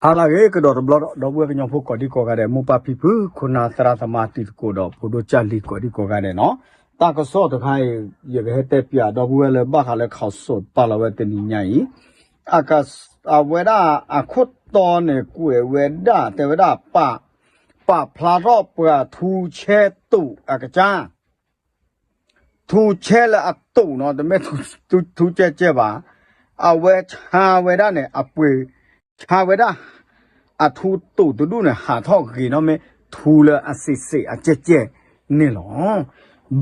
ဟါလၢအဂ့ၤ ကဒီးတဘျီဒီး ဒီပုၢ်ဝဲၢ်ကညီဖိကိးဒံကိးဂၤဒဲး မိၢ်ပၢ်ဖံဖု ခိၣ်နၢ်သရၣ်သမါတံၤသကိးဒီး ဖိဒိၣ်ကၢ်လံၤကိးဒံကိးဂၤဒဲးနီၤ, တၢ်ကစီၣ်တခါအံၤ ယကဟဲတဲပၠးဒီပုၢ်ဝဲၢ်လၢဘၣ်ဃးလၢ ข่าวสด ပာ်လီၤဝဲတနံၤညါအံၤ, အဝဲဒၣ်အခိၣ်တီန့ၣ် ကွဲးဝဲဒၣ် တဲဝဲဒၣ် ပာ်ဖျါထီၣ်ပှၤထူဆဲတိာ်အကစၢ် ထူဆဲလၢအတိာ်နီၤ, တမ့ၢ်ထူကဲကဲဘၣ်, အဝဲဆါဝဲဒၣ်န့ၣ် အပှ့ၤ ဆါဝဲဒၣ် အထူတိာ်တဒူၣ်န့ၣ် ဟးထီၣ်ဂ့ၤနီၤ မ့ၢ်ထူလၢအစံးစ့းအကဲကဲန့ၣ်လီၤ.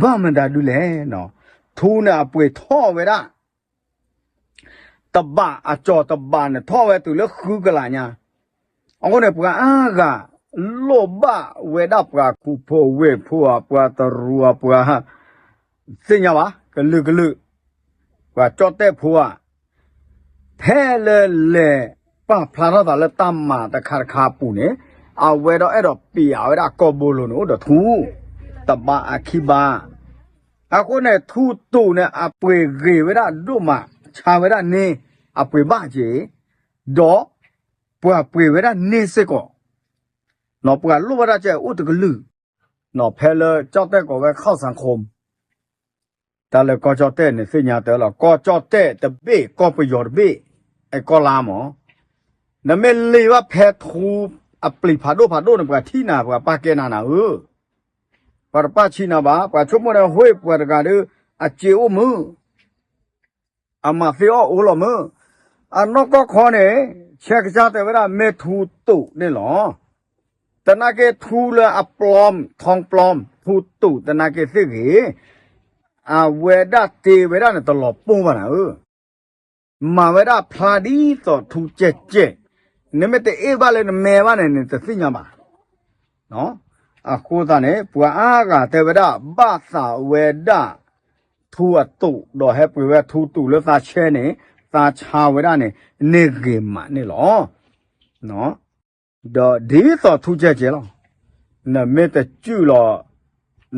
ဘၣ်မတၤဒုလဲၣ်, ထူန့ၣ်အပှ့ၤထီၣ်ဝဲဒၣ် တဘးအကၠီၤတဘးန့ၣ် ထီၣ်ဝဲတုၤလၢဃုကလးညါ, အဃိန့ၣ် ပှၤအါဂၤ လိၣ်ဘၣ်ဝဲဒၣ်ပှၤခူဖိဝ့ၢ်ဖိဧါ, ပှၤတရူးဧါ, ပှၤ သ့ၣ်ညါဘၣ် ကလုာ်ကလုာ်, ပှၤကၠီၣ်တဲၣ်ဖိဧါ, ဖဲလၢလဲၤပာ်ဖျါထီၣ်သးလၢတၢ်မၤတခါတခါအပူၤန့ၣ်, အဝဲဒီးအဲၣ်ဒိးပျးဝဲဒၣ်ကိာ်ဘိလိၤန့ၣ် အိၣ်ဒီးထူ တဘးအခံဘး, အဃိန့ၣ် ထူတိာ်န့ၣ် အပှ့ၤဂ့ၤဝဲဒၣ်ဒိၣ်မး, ဆါဝဲဒၣ်န့ၢ် အပှ့ၤဘၣ်က့ၤ, ဒီး ပှၤပှ့ၤဝဲဒၣ်န့ၢ်စ့ၢ်ကီး, ပှၤလိၣ်ဘၣ်တၢ်ကဲအိၣ်တကလုာ်, ဖဲလၢကၠီၣ်တဲၣ်ကိးဝဲ ข่าวสังคม တၢ်လၢကီၢ်ကၠီၣ်တဲၣ်န့ၣ် သ့ၣ်ညါတၢ်လီၤ, ကီၢ်ကၠီၣ်တဲၣ်တဘ့ၣ် ကီၢ်ပယီၤတဘ့ၣ်, အဲကီၢ်လါမး, နမ့ၢ်လ့ၤဘၣ်ဖဲထူအပျံၤဖးဒိၣ်ဖးဒိၣ်န့ၣ် ပှၤထံၣ်နၤ ပှၤပာ်ကဲနၤနၤဧၢ, ပှၤတပာ်ဆံးနၤဘၣ်, ပှၤဆိကမိၣ်ဒီး ဟ့ၣ်ပှၤတဂၤဒီး အစ့အိၣ်မုၢ် အမၤသ့အီၣ်အိၣ်လီၤမုၢ်, အနီၢ်ကီၢ်ခီန့ၣ် ဆဲးကစၢ်တဲဝဲဒၣ် မ့ၢ်ထူတိာ်န့ၣ်လီၤ. သနာ်က့ထူလၢအပျီ, ထီပျီ, ထူတိာ်သနာ်က့သ့ၣ်ဂ့ၤ, အဝဲဒၣ်တ့ဝဲဒၣ်န့ၣ် တလီၤပှီၢ်ဘၣ်နၤဧၢ, မၤဝဲဒၣ်ဖျါဒ်သိးထူကဲကဲ, နမ့ၢ်တအ့ၣ်ဘၣ်လၢနမဲဘၣ်န့ၣ် နတသ့ၣ်ညါဘၣ် အဃိသတးန့ၣ် ပှၤအါဂၤတဲဝဲဒၣ် ဘၣ်သးဝဲဒၣ် ထူအတိာ် ဒီးဟဲပှ့ၤဝဲထူတိာ်လၢသးဆဲန့ၣ်, သးဆါဝဲဒၣ်န့ၣ် န့ၢ်ဂ့ၤမးန့ၣ်လီၤ. ဒီးဒ်သိးထူကဲကဲလီၤ. နမ့ၢ်တစုၣ်လီၤ,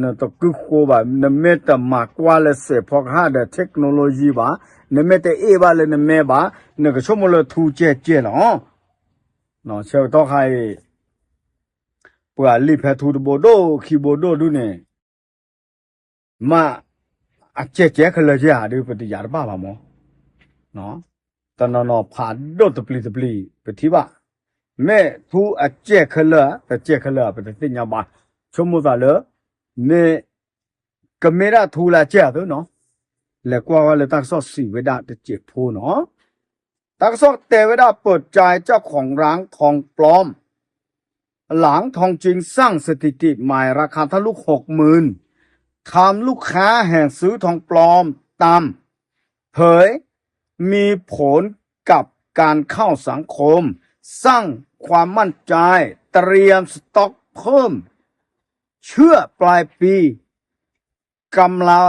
နတကုၢ်ဃိဘၣ်, နမ့ၢ်တမၤကွၢ်လၢစဲးဖီကဟၣ်ဒီး technology ဘၣ်, နမ့ၢ်တအ့ၣ်ဘၣ်လၢနမဲဘၣ်, နကဆိကမိၣ်လၢထူကဲကဲလီၤ. ဆၢကတီၢ်ခါအံၤ ပှၤလံာ်ဖဲထူတဘိဒိၣ်ခံဘိဒိၣ်ဒုန့ၣ် မ့ၢ်အကဲကဲခဲလၢာ်ကဲဧါဒီး ပတယာ်တဘၣ်ဘၣ်မး, တနီၤနီၤဖးဒိၣ်တပျံၤတပျံၤ ပထံၣ်ဘၣ်, မ့ၢ်ထူအကဲခဲလၢာ် တကဲခဲလၢာ် ပတသ့ၣ်ညါဘၣ်, ဆိကမိၣ်သးလၢ မ့ၢ် ကမ့ၢ်ဒၣ်ထူလၢအကဲဧါသ့နီၤ, လဲၤကွၢ်ဝဲလၢတၢ်ကစီၣ်စံးဝဲဒၣ်တစဲးဖိနီၤ, တၢ်ကစီၣ်တဲဝဲဒၣ် เปิดใจเจ้าของร้านทองปลอม หลังทองจริงสร้างสถิติใหม่ ราคาทะลุหกหมื่น ทำลูกค้าแห่ซื้อทองปลอมตาม เผยมีผลกับการเข้าสังคม สร้างความมั่นใจ เตรียมสต็อกเพิ่ม เชื่อปลายปี กำลัง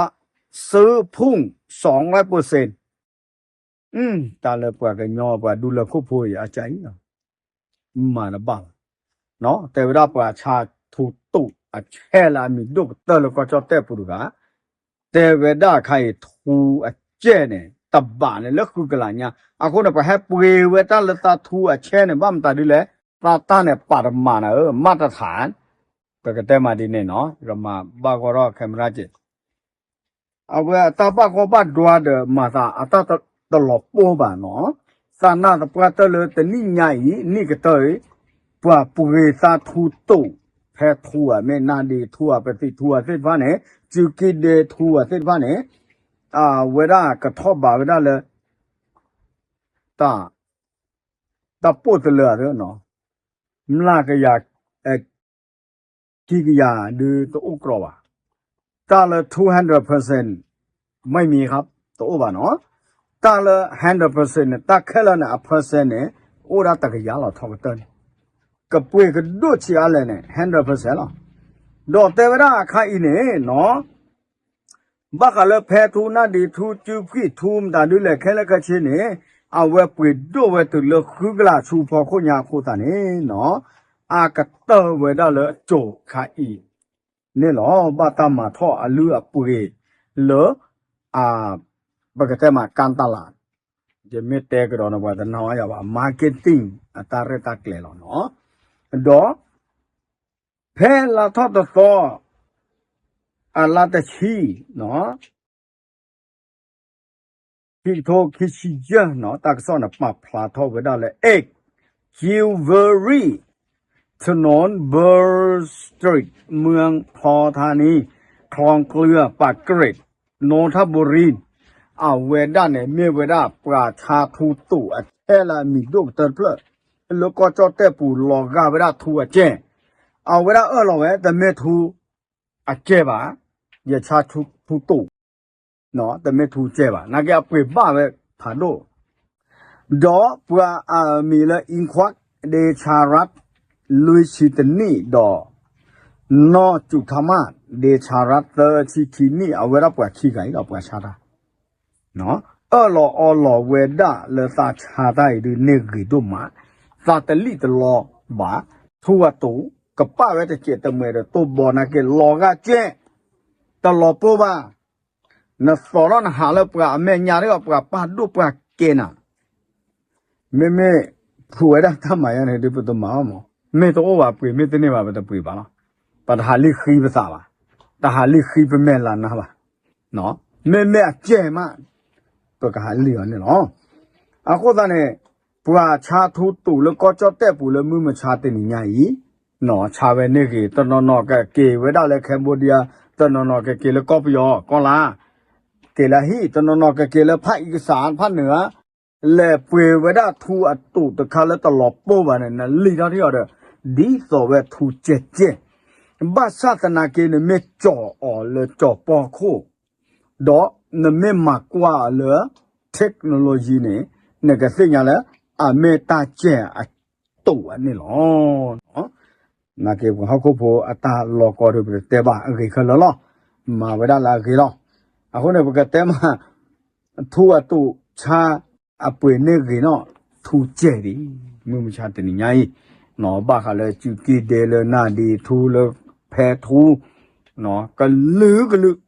ซื้อพุ่ง สองร้อยเปอร์เซ็นต์ တၢ်လၢပှၤကညီပှၤဒူလၢခိၣ်ဖိအံၤ အကၢ်အံၤ မၤတဘၣ်ဘၣ်, တဲဝဲဒၣ်ပှၤဆါထူတိာ်အဆဲလၢအမံၤဒိၣ်ကတၢၢ်လၢကီၢ်ကၠီၣ်တဲၣ်ပူၤတဂၤ, တဲဝဲဒၣ်ခါအံၤ ထူအဆဲန့ၣ် တဘးန့ၣ်လၢဃုကလးညါ, အဃိန့ၣ် ပှၤဟဲပှ့ၤဝဲတၢ်လၢသးထူအဆဲန့ၣ် ဘၣ်မတၤဒ်လဲၣ်, သးတၢ်န့ၣ်ပာ်တမၤနၤဧၢ, မးတထၣ် ပကတဲမးဒ်န့ၣ်နီၤ, ယကမၤဘၣ်ဂီၢ်ထီၣ် camera က့ၤ အဝဲအတၢ်ဘၣ်ဂီၢ်ဘၣ်ဒွါဒီးမၤသးအတၢ်တလီၤပှီၢ်ဘၣ်နီၤ, သးနၢ်သပှၢ်တၢၢ်လၢတနံၣ်ညါအံၤ နံၣ်ကတၢၢ်အံၤ, ပှၤပှ့ၤသးထူတိာ်, ဖဲထူဧါ မ့ၢ်နၢ်ဒ့ထူဧါ ပသံးထူဧါသ့ၣ်တဖၣ်န့ၣ်, စုကံဒ့ထူဧါသ့ၣ်တဖၣ်န့ၣ်, အဝဲဒၣ်ကထီၣ်ဘးဝဲဒၣ်လၢ တၢ်, တၢ်ပိၢ်တလၢာ်သ့နီၤ, မျးကယၤ ခံကယၤဒုးတအိၣ်ကြီဘၣ်, တၢ်လၢ two hundred percent မ့ၢ်မံၤခါ တအိၣ်ဘၣ်နီၤ, တၢ်လၢ hundred percent န့ၣ် တၢ်ခဲလၢာ်န့ၣ် အ percent န့ၣ် အိၣ်ဒၣ်တကယၤလီၤ ထီၣ်ကတၢၢ်န့ၣ်, ကပှ့ၤကဒိၣ်ဆံးအါလဲၣ်န့ၣ် hundred percent လီၤ. ဒီးတဲဝဲဒၣ်အခါအံၤန့ၣ်နီၤ ဘၣ်ဃးလၢဖဲထူနၢ်ဒ့ထူ စုဖှံၣ်ထူ မတၤဒ်လဲၣ်ခဲလၢာ်ခဲဆ့န့ၣ်, အဝဲပှ့ၤဒိၣ်ဝဲတုၤလၢဃုကလးဆူဖီခိၣ်ညါအဃိသတးန့ၣ်နီၤ, အကတၢၢ်ဝဲဒၣ်လၢအစိၤခါအံၤန့ၣ်လီၤ. ဘၣ်တၢ်မၤထီၣ်အလုၢ်အပှ့ၤလၢ အ ပကတဲမး การตลาด ယမ့ၢ်တဲကဒီးန့ၣ် ပှၤတနာ်အီၤယၤဘၣ် marketing အတၢ်ရဲၣ်တၢ်ကျဲၤလီၤနီၤ. ဒီး ဖဲလါထီၣ်တသီ အလါတဆံ ခံကထိခံဆံယဲၢ်နီၤ တၢ်ကစီၣ်န့ၣ် ပာ်ဖျါထီၣ်ဝဲဒၣ်လၢ Egg Jewelry ถนน Burr Street เมืองทองธานี คลองเกลือ ปากเกร็ด นนทบุรี အဝဲဒၣ်န့ၣ် မ့ၢ်ဝဲဒၣ်ပှၤဆါထူတိာ်အထဲလၢအမံၤဒိၣ်ကတၢၢ်တဖျၢၣ် လၢကီၢ်ကၠီၣ်တဲၣ်ပူၤ လီၤဂာ်ဝဲဒၣ်ထူအကဲၢ်, အဝဲဒၣ်အၢၣ်လီၤဝဲ တမ့ၢ်ထူအကဲၢ်ဘၣ်, ယဆါထူတိာ်, တမ့ၢ်ထူကဲၢ်ဘၣ်, နာ်က့အပှ့ၤဘၣ်ဝဲဖးဒိၣ် ဒီးပှၤအမံၤလၢ Inquak Desharat လွံၢ်ဆံတနံၣ်ဒီး နီၢ်စူၤထါမၣ် Desharat သၢဆံခံနံၣ် အဝဲဒၣ်ပှၤခံဂၤအံၤဒီးပှၤဆါတၢ် အၢၣ်လီၤအီလီၤဝဲဒၣ်လၢသးဆါတၢ်အံၤဒုးန့ၢ်ဂ့ၤဒိၣ်မး, သးတလံၣ်တလီဘၣ်, ထူအတိာ် ကပာ်ဝဲတစဲးတမှဲးဒီးတိၢ်ဘီနာ်က့ လီၤဂာ်ကဲၢ်, တလီၤပှီၢ်ဘၣ်, နသိးထီၣ်နဟးလၢပှၤအမဲာ်ညါဒီးပှၤပာ်ဒိၣ်ပှၤကဲနၤ မ့မ့ၢ်ဖှူဝဲဒၣ်တၢ်မၤယါန့ၣ်ဒုး ပတမၤအီၤမး, မ့ၢ်တအိၣ်ဘၣ်ပှ့ၤ မ့ၢ်တန့ၢ်ဘၣ်ပတပှ့ၤဘၣ်လီၤ. ပတဟးလံၣ်ဃံပသးဘၣ်, တဟးလံၣ်ဃံပမဲာ်လၤနါဘၣ်, မ့မ့ၢ်အကဲၢ်မး ပကဟးလံၣ်အီၤန့ၣ်လီၤ. အဃိသတးန့ၣ် ပှၤဆါထူတိာ်လၢကီၢ်ကၠီၣ်တဲၣ်ပူၤလၢမုၢ်မဆါတနံၤညါအံၤ ဆါဝဲန့ၢ်ဂ့ၤ, တနီၤနီၤကက့ၤဝဲဒၣ်လၢ Cambodia, တနီၤနီၤကက့ၤလၢကီၢ်ပယီၤကီၢ်လါ, က့ၤလၢဟံၣ်, တနီၤနီၤကက့ၤလၢဖၣ်အံကစၢ်ဖၣ်နၢၤဧါ, လဲၤပှ့ၤဝဲဒၣ်ထူအတိာ်တခါလၢတလီၤပှီၢ်ဘၣ်န့ၣ် နလံၣ်ထီၣ်ထံအီၤဒီး ဒ်သိးဝဲထူကဲၢ်ကဲၢ်, ဘၣ်ဆၣ်သနာ်က့ နမ့ၢ်ကၠီၤအီၤလၢကၠီၤပီၢ်ခိၣ် ဒီးနမ့ၢ်မၤကွၢ်အီၤလၢ technology န့ၣ် နကသ့ၣ်ညါလၢ အမ့ၢ်တၢ်ကဲၢ်အတိာ်အန့ၣ်လီၤ. နာ်က့ပှၤဟီၣ်ခိၣ်ဖိအတၢ်လီၤကီဒုး ပတတဲဘၣ်အဂ့ၤခဲလၢာ်လီၤ. မၤဝဲဒၣ်လၢအဂ့ၤလီၤ. အဃိန့ၣ် ပကတဲမး ထူအတိာ်ဆါအပှ့ၤန့ၢ်ဂ့ၤနီၣ် ထူကဲၢ်ဒံး မုၢ်မဆါတနံၤညါအံၤ, ဘၣ်ဃးလၢစုက့ဒဲလၢနၢ်ဒံးထူလၢဖဲထူ ကလုာ်ကလုာ်,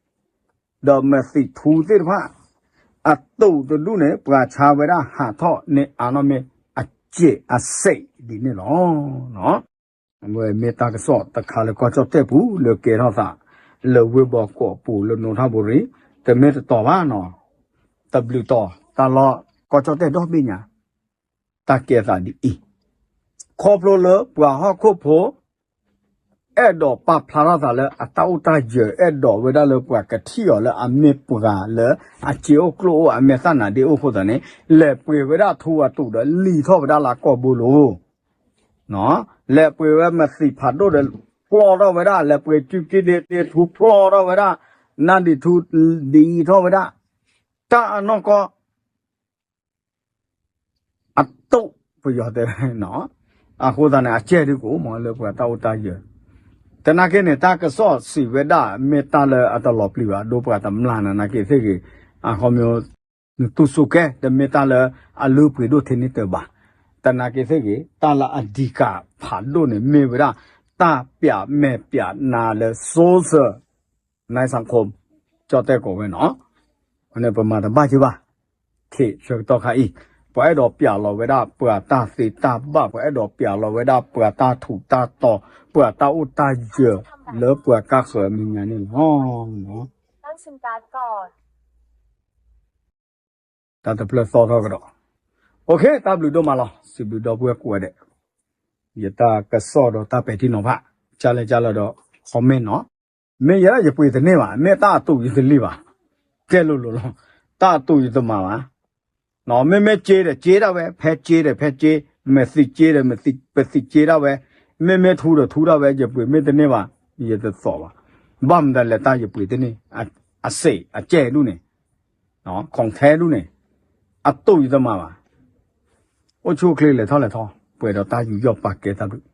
ဒီးမ့ၢ်သံးထူသ့ၣ်တဖၣ် အတိာ်တဒူၣ်န့ၣ် ပှၤဆါဝဲဒၣ်ဟးထီၣ်န့ၢ်အါနီၣ်မ့ၢ်အစဲးအစဲးဒ်န့ၣ်လီၤ. အဝဲမ့ၢ်တၢ်ကစီၣ်တခါလၢကီၢ်ကၠီၣ်တဲၣ်ပူၤလၢကဲထီၣ်သး လၢဝ့ၢ်ဘီကီးပူၤလၢနိထၣ်ဘူရံၤ, တမ့ၢ်တတီၤဘၣ်နီၤ, တဘျုးတီၤ တၢ်လီၢ်ကီၢ်ကၠီၣ်တဲၣ်ဒီဘ့ၣ်ညါ တၢ်ကဲသးဒ်အံၤ, ခီဖျိလၢပှၤဟီၣ်ခိၣ်ဖိ အဲၣ်ဒိးပာ်ဖျါထီၣ်သးလၢအတၢ်အိၣ်တၢ်ယၢၤ အဲၣ်ဒိးဝဲဒၣ်လၢပှၤကထံၣ်အီၤလၢအမ့ၢ်ပှၤလၢအစ့အိၣ်ကျိၣ်အိၣ်အမဲာ်သၣ်နါဒ့အိၣ်အဃိသတးန့ၣ် လဲၤပှ့ၤဝဲဒၣ်ထူအတိာ်ဒီးလံၣ်ထီၣ်ဝဲဒၣ်လၢကိာ်ဘိလိၤ လဲၤပှ့ၤဝဲမ့ၢ်သံးဖးဒိၣ်ဒီး ဖျီထီၣ်ဝဲဒၣ် လဲၤပှ့ၤစုက့ဒဲးထူဖျီထီၣ်ဝဲဒၣ် နၢ်ဒံးထူဒံးထီၣ်ဝဲဒၣ် တၢ်အနီၢ်ကီၢ် အတိာ်ပယီၤတဲ အဃိသတးန့ၣ် အစဲးဒုးကအိၣ်မးလၢပှၤတၢ်အိၣ်တၢ်ယၢၤ, သနာ်က့န့ၣ် တၢ်ကစီၣ်စံးဝဲဒၣ် မ့ၢ်တၢ်လၢအတလီၤပျံၤဘၣ် ဒိပှၤတမျၢ်နၤနာ်က့သ့ၣ်ဂ့ၤ, အခီပညီ နတူၢ်ဆိကဲ တမ့ၢ်တၢ်လၢအလုၢ်ပှ့ၤဒိၣ်ထဲန့ၣ်တၢ်ဘၣ်, သနာ်က့သ့ၣ်ဂ့ၤ တၢ်လၢအဒံးကးဖးဒိၣ်န့ၣ် မ့ၢ်ဝဲဒၣ် တၢ်ပျးမဲာ်ပျးနါလၢ social နၢ်စၢ်ခိၣ် ကၠီၣ်တဲၣ်ကိးဝဲနီၤ, န့ၣ်ပမၤတဘၣ်က့ၤဘၣ်, ဆၢကတီၢ်ခါအံၤ ပှၤအဲၣ်ဒိးပျးလီၤဝဲဒၣ်ပှၤတၢ်သ့တၢ်ဘၣ် ပှၤအဲၣ်ဒိးပျးလီၤဝဲဒၣ်ပှၤတၢ်ထူးတၢ်တီၤ ပှၤတၢ်အိၣ်တၢ်ယၢၤ လၢပှၤကါဃၢၤအမဲာ်ညါန့ၣ်လီၤ. တၢ်တဖျၢၣ်သီထီၣ်ကဒီး, OK တၢ်ဘျုးဒိၣ်မးလီၤ စံးဘျုးဒီပုၢ်ဝဲၢ်ကိးဂၤဒဲး, ယတၢ်ကစီၣ်ဒီးတၢ်ပဲာ်ထံနီၤဖး, ကၢ်လဲၢ်ကၢ်လၢဒီး comment နီၤ, မ့ၢ်ယဲယပှ့ၤတန့ၢ်ဘၣ် မ့ၢ်တၢ်အတူးယတလံၣ်ဘၣ်, ကဲလိၤလိၤလီၤ, တၢ်အတူးယတမၤဘၣ် မ့မ့ၢ်က့ဒီးက့ဒၣ်ဝဲ ဖဲက့ဒီးဖဲက့, မ့ၢ်သံးက့ဒီးမ့ၢ်သံး ပသံးက့ဒၣ်ဝဲ, မ့မ့ၢ်ထူဒီးထူဒၣ်ဝဲ ယပှ့ၤမ့ၢ်တန့ၢ်ဘၣ်, ယတသိးဘၣ်, ဘၣ်မတၤလဲၣ်တၢ်ယပှ့ၤတန့ၢ်, အစဲးအကဲဒူၣ်န့ၣ်, ခီၣ်ထဲဒူၣ်န့ၣ်, အတူးယတမၤဘၣ်, အိၣ်ဆူၣ်အိၣ်ချ့လဲၤထီၣ်လဲၤထီ, ပှဲၤဒီးတၢ်ယူးယီၣ်ပာ်ကဲတၢ်ဘျုး